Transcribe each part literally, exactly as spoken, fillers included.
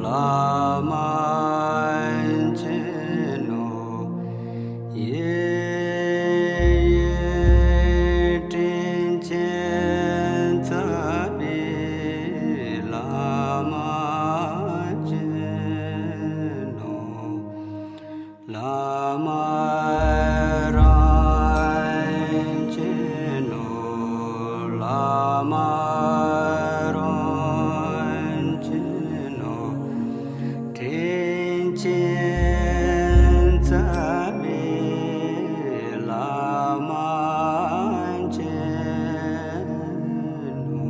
བླ་མ་མཁྱེན་ནོ། ཡེ་ཡེ་དྲིན་ཅན་རྩ་བའི་བླ་མ་མཁྱེན་ནོ། བླ་མ་རང་མཁྱེན་ནོ། བླ་མ་རང་མཁྱེན་ནོ། དྲིན་ཅན་རྩ་བའི་བླ་མ་མཁྱེན་ནོ།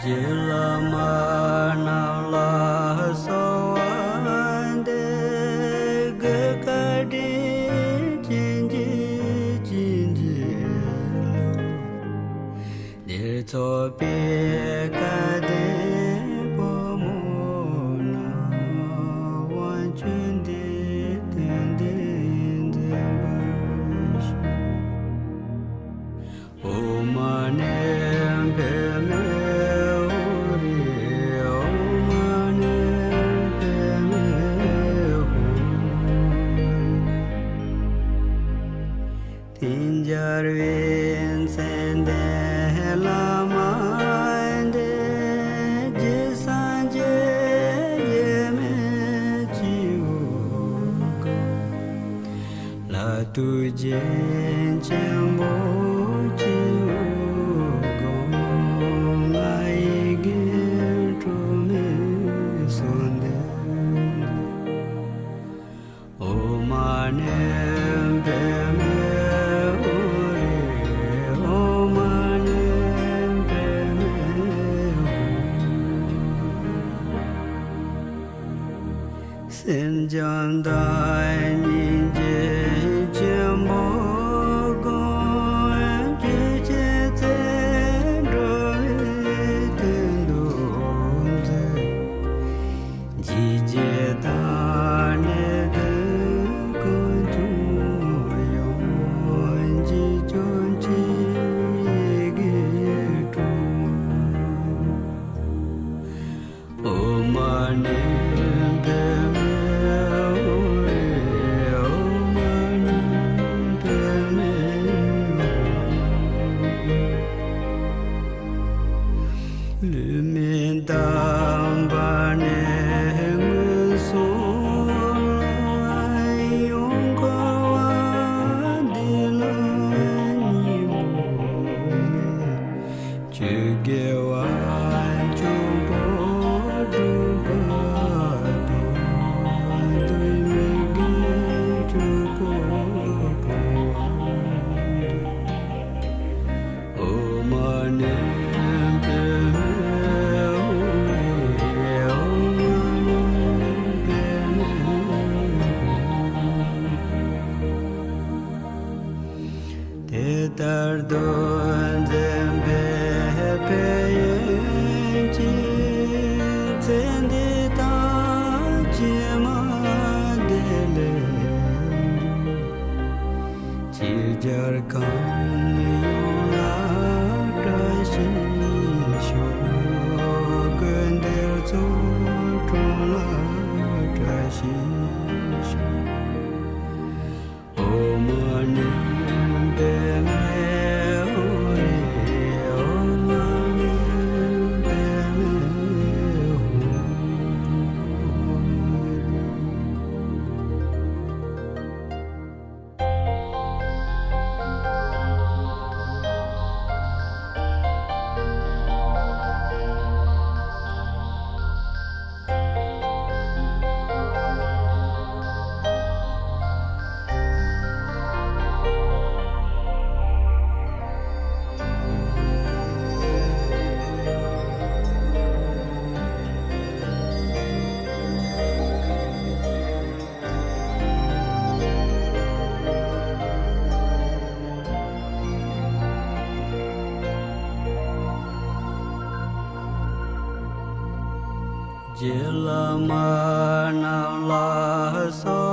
རྗེ་བླ་མ་རྣམས་ལ་གསོལ་བ་འདེབས། བཀའ་དྲིན་ཅན་གྱི་བྱིན་གྱིས་རློབས། འདིར་ཚོགས་པའི་སྐལ་ལྡན་ཕོ་མོ་རྣམས། དབང་ཕྱུག་འདིས་དོན་དེ་མཛད་པར་ཤོག། ཨོཾ་མ་ཎི་པདྨེ་ཧཱུྃ། ཨོཾ་མ་ཎི་པདྨེ་ཧཱུྃ། དེང་འཇར་བའི་མཚན་ལྡན་བླ་མ་འདི། རྗེ་སངས་རྒྱས་ཡེ་མེད་སྤྱི་བོ་སྒོ། ལྷ་དུས་རྒྱན་ཆེན་པོ་སྤྱི་བོ་སྒོ། ང་ཡི་དགེ་སྒྲུབ་མའི་གསོལ་འདེབས། ཨོཾ་མ་ཎི་པདྨེ་ཧཱུྃ། ཨོཾ་མ་ཎི་པདྨེ་ཧཱུྃ། སེམས་བྱང་དང་སྙིང་རྗེ་ཆེན་པོ་སྒོམ། རྒྱུད་ཆེན་རྩལ་འགྲོ་བའི་དོན་དུ་མཛད། ཇི་སྐད་དང་ནི་དོན་ཀུན་འབྱུང་ཡང་། རྗེས་སྐྱོང་ཆེ་ཡི་དགེ་སྒྲུབ། ཨོཾ་མ་ཎི་པདྨེ་ཧཱུྃ། ཨོཾ་མ་ཎི་པདྨེ་ཧཱུྃ། ལུས་མེད་དམ་པ་ནས་མངོན་སུམ་ལ། ཡོངས་བསྐོར་བ་འདི་ལ་གཉིས་པོ་མེད། ཆོས་དགེ་བ་འཇུག་པོ་སྒྲུབ་པ་དང་། དུས་མིན་དགེ་སྒྲུབ་པོ་སྤོང་བ། ཨོཾ་མ་ཎི་པདྨེ་ཧཱུྃ། ཨོཾ་མ་ཎི་པདྨེ་ཧཱུྃ། དེ་ལྟར་དུ་འཛིན་པའི་ཕན་ཡོན་གྱིས། ཚེ་འདི་དང་ཕྱི་མ་བདེ་ལེགས་འབྱུང་། ཅིའི་སྦྱོར་གང་ཡོངས་ལ་བཀྲ་ཤིས་ཤོག། ཀུན་དེར་ཚོགས་དྲུང་ལ་བཀྲ་ཤིས་ཤོག། ཨོཾ་མ་ཎི་པདྨེ་ཧཱུྃ། ཨོཾ་མ་ཎི་པདྨེ་ཧཱུྃ། མ་རྣམས་ལ་སོགས་